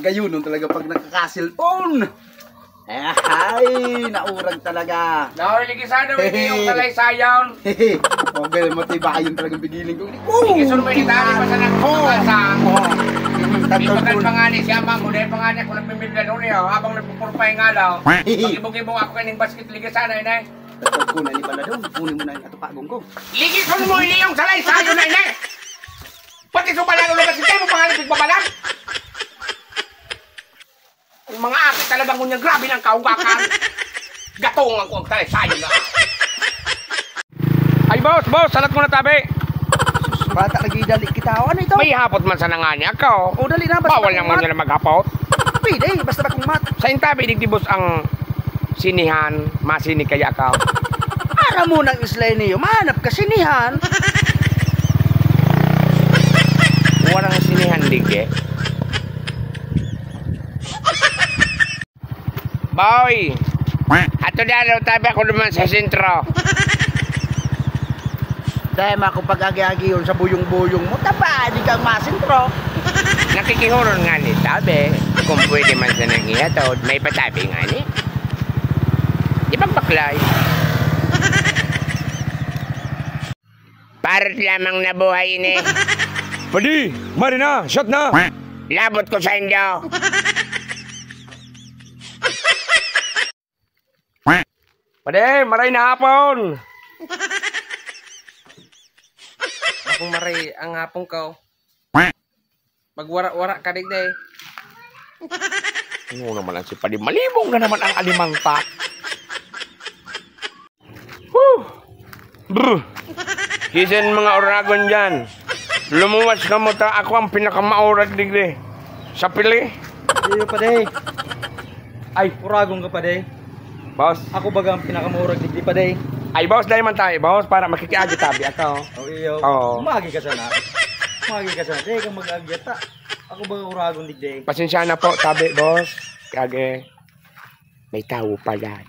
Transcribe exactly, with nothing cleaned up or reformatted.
Kayo nun talaga pag nakaka-cellphone. Ay, naurag talaga. Nahuligisado, hindi yung salaysayan. Hehe. Okay, matibayan talagang pigiling ko. Oh! Isunod mo yung itali pa sa nagpapasa. Oh. Di pa kan pangani siya, ma'am. Muna yung pangani ako nagpipinda doon niya. Habang nagpupurpay nga daw. Hehe. Mag-ibog-ibog ako kaning basket, liga sana yun eh. Tatag ko na ni Baladong. Kunin mo na yung atupagong ko. Ligiton mo ini yung salaysayan na ini. Pati sa balang lugar, si Temo pangani, pigbabalan. Ang mga aki talaga ngunyan, grabe ng kaugakan. Gatongan ko ang talay sayo na. Ay, boss, boss, salat mo na tabi. Sus, bata, nagidali kita. Ano ito? May hapot man sa nangani ako. O, dali na, basta Bawal kung naman mat. Nila maghapot. Pwede, basta ba kung mat? Sa intabi, digdi, boss, ang sinihan, masini kaya ka. Para mo nang islay niyo, mahanap ka sinihan. Walang sinihan, digdi. Boy! Ato na, ano, tabi ako naman sa sentro. Dahil ako pag-agi-agi yun sa buyong-buyong mo, taba, di kang masentro. Nakikihuron nga ni tabi, kung pwede man sanang ihatod, may patabi nga ni. Di pagbaklay. Parot lamang na buhay ini. Padi, mari na, shot na. Labot ko sa indo. Padi, maray na hapon. Akong maray ang hapon ko. Magwara-wara ka digdi. Ano naman ang si Padi? Malibong na naman ang alimangta. Whew! Brr! Kisan mga oragon dyan. Lumuwas ka mo ta. Ako ang pinakamaurag digdi. Sa pili. Iyo, Padi. Ay. Uragon ka, Padi. Boss. Ako baga ang pinakamaurag digdi, Padi. Ay, boss, dahil man tayo, boss, para makikiagi tabi ako. O, iyo. Oo. Umagi ka sana. Umagi ka sana. Di kang mag-agyata. Ako baga uragon digdi. Pasensya na po, tabi, boss. Kage, may tawo pala.